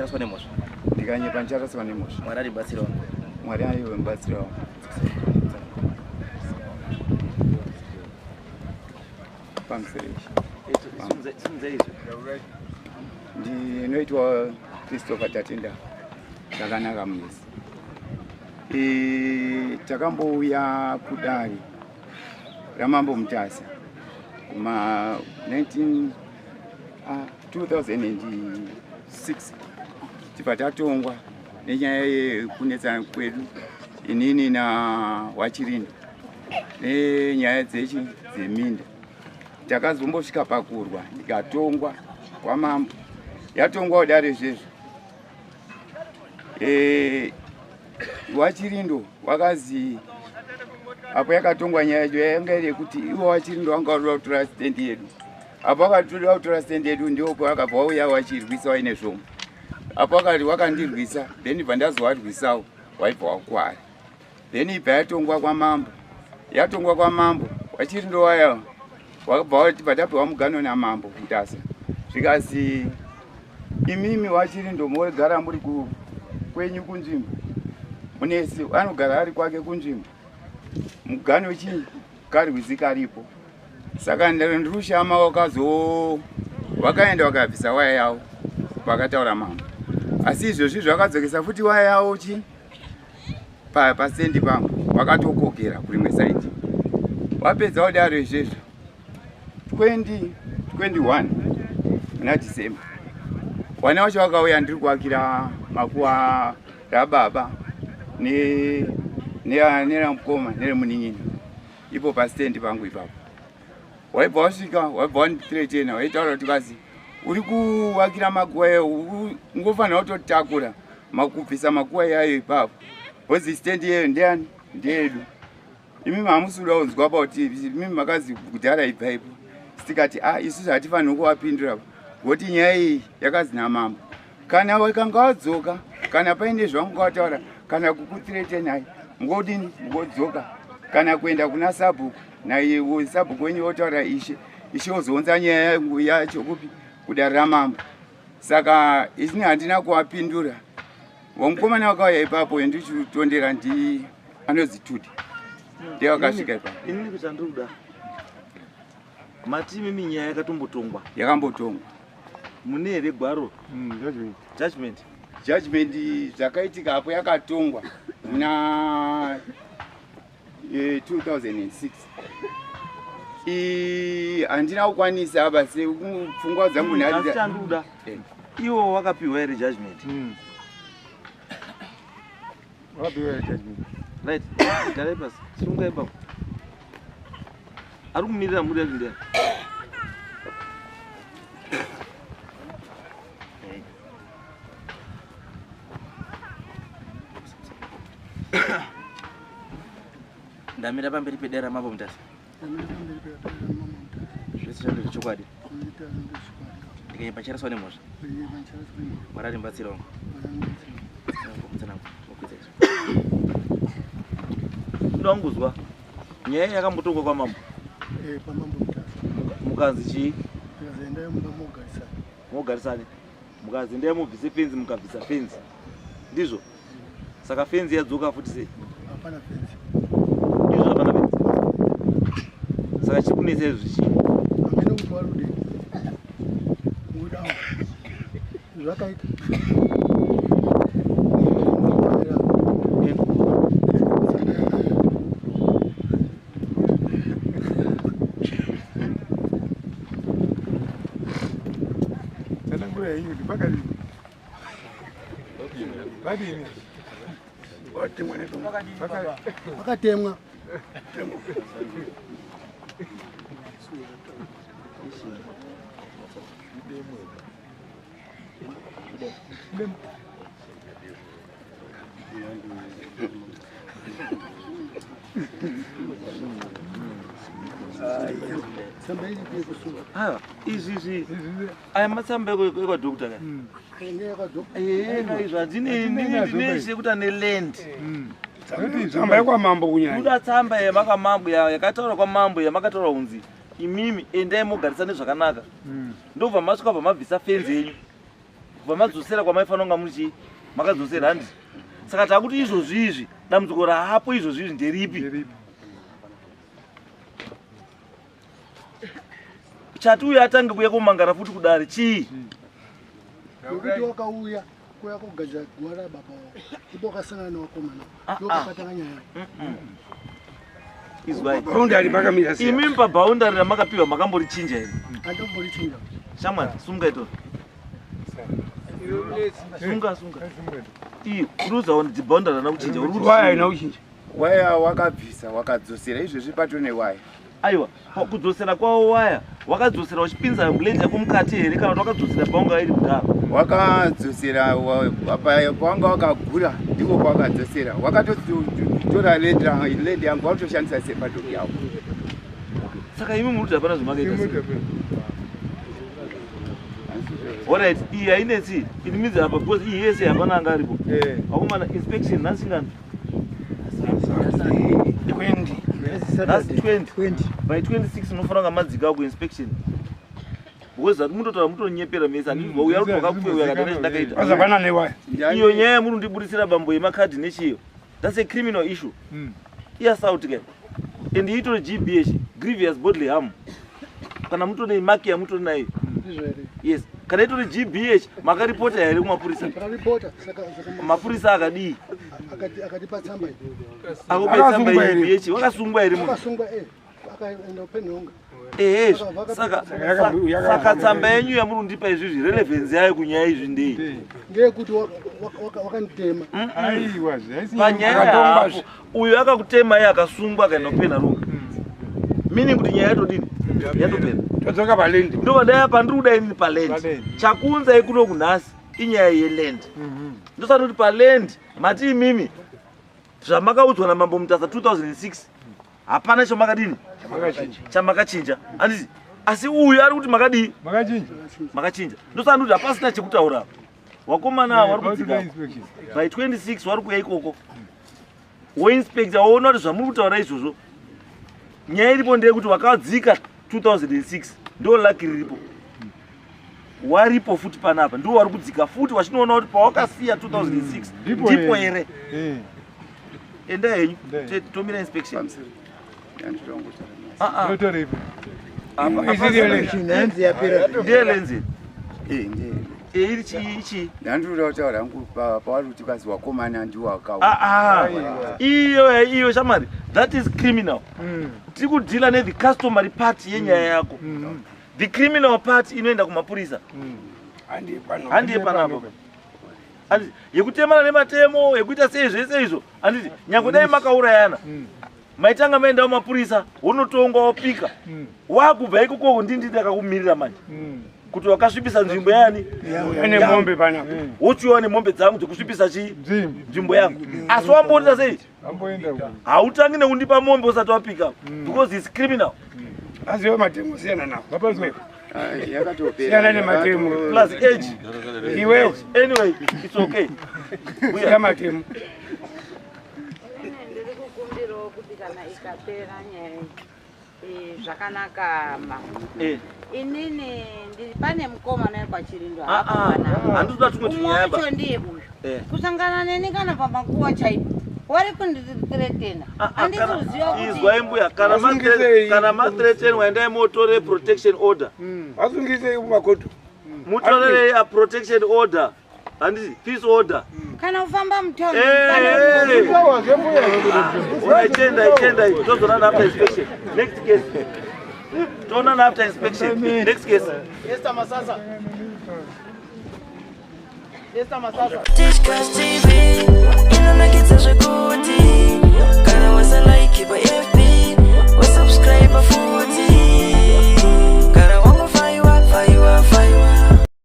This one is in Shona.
ndicharaswa nemhosva. Ndikanyepa ndicharaswa nemhosva. Mwari ari mubatsiri wangu. Mwari aiwe mubatsiri wangu. Pamusoro Ndinoitwa Christopher Tatenda Zvakanaka Munesi. Takambouya kudare raMambo Mutasa kuma 19 2006 tibva tatongwa nenyaya yekunetsana kwedu inini na Wachirindo nenyaya dzechi dzeminda. Takazombosvika pakurwa ndikatongwa kwamambo, yatongwa kudare izvezvo. Wachirindo wakazi apo yakatongwa nyaya yacho yanga iri yekuti iwo Wachirindo wanga warida kutora stendi yedu. Apo wakatoda kutora stendi yedu ndipo wakabva wauya wachirwisa waine zvomo. Apo wakati wakandirwisa, then bva ndazowarwisawo waibva wakwara. Then ibva yatongwa kwamambo. Yatongwa kwamambo, Wachirindo waya wakabva wati bva tapiwa mugano namambo Mutasa. Zvikazi imimi Wachirindo mogara muri kwenyu kunzvimbo. Munesi anogara ari kwake kunzvimbo. Mugano chii karwizi karipo. Saka ndirushama wakazo wakaenda wakabvisa waya yavo vakataura mambo. Asi izvozvi zvakadzokesa futi waya yavo chi pasendi pangu wakatokokera kurimwe saidi. Wapedza kudaro izvezvo 2021 muna December wana wacho wakauya ndiri kuakira makuva rababa neramukoma neremunin'ina ipo pastendi pangu ipapo. Waibva wasvika waibva wandithreatena waitaura kuti kazi uri kuakira makuva yayo ungofanira kutotakura makubvisa makuva yayo ipapo because stendi yeyo ndeyani ndeyedu. Imi hamusi kuda kunzwa pauti imi makazi kudhara ibva ipo. Tikati isusu hatifaniri kuvapindura ngokuti nyaya iyi yakazi namambo. Kana wakanga wadzoka kana paine zvavanga wataura kana kukuthreatenai ngodini ngodzoka kana kuenda kuna sabhuku naiye sabhuku wenyu wotaura ishe ishe wozounza nyaya yangu yacho kupi kudare ramambo. Saka isini handina kuvapindura. Vamukomana wakauya ipapo ndichitondera ndi anonzi Tudi ndiye wakasvika ipapo. Inini kuti andiri kuda mati imimi nyaya yakatombotongwa. Yakambotongwa. Mune here gwaro? Judgment. Judgment zvakaitika apo yakatongwa muna 2006. Handina kukwanisa apa pfungwa dzangu Asi chandikuda iwo wakapiwa here judgment? Wakapiwa here judgment? Right, garai pasi, sungai ipapo. Ari kumirira muri yacho ndiani? Ndamira pamberi pedare ramambo Mutasa. Zvese zvangu zvechokwadi. Ndikanyepa ndicharaswa nemhosva. Mwari ari mubatsiri wangu. Ndoda kungozwa nyaya yakambotongwa kwamambo. Pamambo Mutasa. Mukanzi chii? Mukanzi endai mumba mogarisana. Mogarisane. Mukanzi endai mubvise fenzi mukabvisa fenzi. Ndizvo? Saka fenzi yadzoka futi sei? Hapana fenzi. Ndizvo hapana fenzi. Saka chiri kunetsa izvi chii? Hameno kuti warudei. Mudawo. Zvakaita. Tsanangura yenyu kuti pakadini? Padini? Pakatemwa. Tsamba iyi ndeyekusunga. Aiwa, izvi izvi. Aya matsamba ekwadoctor ka? Izvo handine ndine chekuti ane land. Tsamba yekwamambo kunyanya. Kuda tsamba yemakamambo yakataura kwamambo yamakataura kunzi imimi endai mogarisane zvakanaka. Ndobva masvika bva mabvisa fenzi yenyu. Kubva madzosera kwamaifanira kunga muri chii? Makadzosera handiti? Saka takuti izvozvi izvi dambudziko raapo izvozvi izvi nderipi? Chati uyo atange kuuya komangara futi kudare chii? Nokuti wakauya kuuya kugadzira guva rababa wako ndipo wakasangana nevakomana Ah, ndipo ah. wakatanga nyaya Izwai. Boundary makamira sei? Imi paboundary ramakapiwa makamborichinja here? Handomborichinja. Shamwari, sunga ito. Sunga, sunga. Iyo, uri kuudza boundary rana kuchinja. Uri kuti Waya haina kuchinja. Waya wakabvisa wakadzosera izvezvi patone waya. Aiwa, kudzosera kwawo waya wakadzosera uchipinza blade yako mukati here kana kuti wakadzosera paunga iri kudhara? Wakadzosera pawanga wakagura ndiko pawakadzosera. Wakatotora land yangu wakutoshandisa sepadhoki yako. Saka imi muri kuti hapana zvamakaita sei? Alright, iyi hainetsi. It means apa because iyi yese hapana anga aripo. Vakomana inspection nhasi ngani? 20. Nhasi 20. By 26 unofanira kunga madzika kuinspection. Because zati mutotaura mutonyepera mese handiti uya kuti wakakufe uya akati ndakaita. Wazavana newaya. Iyo nyaya yamuri kundibudisira bambo yemakadhi nechiyo. That's a criminal issue. Iassault ke. And itori GBH, grievous bodily harm. Kana mutori mark yamutori nayo. Ndizvo here? Yes. Kana itori GBH makaripota here kumapurisa? Takaripota saka saka Mapurisa akadii? Akatipa tsamba iyi. Akupa tsamba iyi GBH wakasungwa here munhu? Wakasungwa eh. Akaenda kupenhonga. Ehe, saka tsamba yenyu yamuri kundipa izvizvi relevance yayo kunyaya izvi ndei? Ngeyekuti wakanditema. Aiwa, Panyaya yapo uyu akakutema iye akasungwa akaenda kupena runga. Meaning kuti nyaya yatodini? Yatopera. Todzoka paland. Ndovadaya pandiri kuda inini paland. Chakuunzai kuno kunhasi inyaya yeland. Ndosati kuti paland mati imimi zvamakaudzwa naMambo Mutasa 2006 hapana chamakadini chamakachinja handiti? Asi uyu ari kuti makadii? Makachinja. Ndosati kuti hapasina chekutaura. Wakomana ava vari kudzika by 26 vari kuuya ikoko woinspecta woona kuti zvamuri kutaura izvozvo. Nyaya iripo ndeyekuti wakadzika 2006 ndo laki riripo waripo futi panapa ndiwo wari kudzika futi wachinoona kuti pawakasiya 2006 ndipo here. Enda henyu tomira inspection. Ndiye lenzi iri chii? Ndandinoda kutaura hangu pavari kuti kazi wakomana ndiwo akauya. Iyo iyo shamari, that is criminal. Tiri kudhila nethe customary part yenyaya yako. The criminal part inoenda kumapurisa. Handiye panapa. Handiti yekutemana nematemo yekuita sei zvese izvo handiti nyange dai makaurayana maitanga maenda kumapurisa wonotongwa wopika wakubva ikoko ndindi ndakakumirira manje kuti wakasvibisa nzvimbo yani Ane mombe panapa. Wochiwa nemombe dzangu dzekusvibisa chii nzvimbo yangu asi wamboita sei? Hautangi nekundipa mombe usati wapika because it's criminal. Aziva matemo siyana nawo. Yakatopera. Siyana nematemo. Plus age. Iwewe. Anyway, it's okay. Siya matemo. Ndiri kukumbirawo kuti kana ikapera nyaya iyi zvakanaka ma inini ndiri pane mukomana wekwaChirindo. Handitoda tumwe tunyaya ba. Wacho ndiye uyu kusangana neni kana pamakuwa chaipo wari kundithreatena, handisi kuziva kuti Izwai mbuya, kana mathreatenwa endai motore protection order. Vasungisei kumakoto. Mutorerei a protection order, handiti peace order. Kana kufamba mutaundi. Chenda chenda, tozonana after inspection. Next case. Toonana after inspection. Next case. Esther Masasa. Esther Masasa. Tishkas TV inonakidza zvekuti.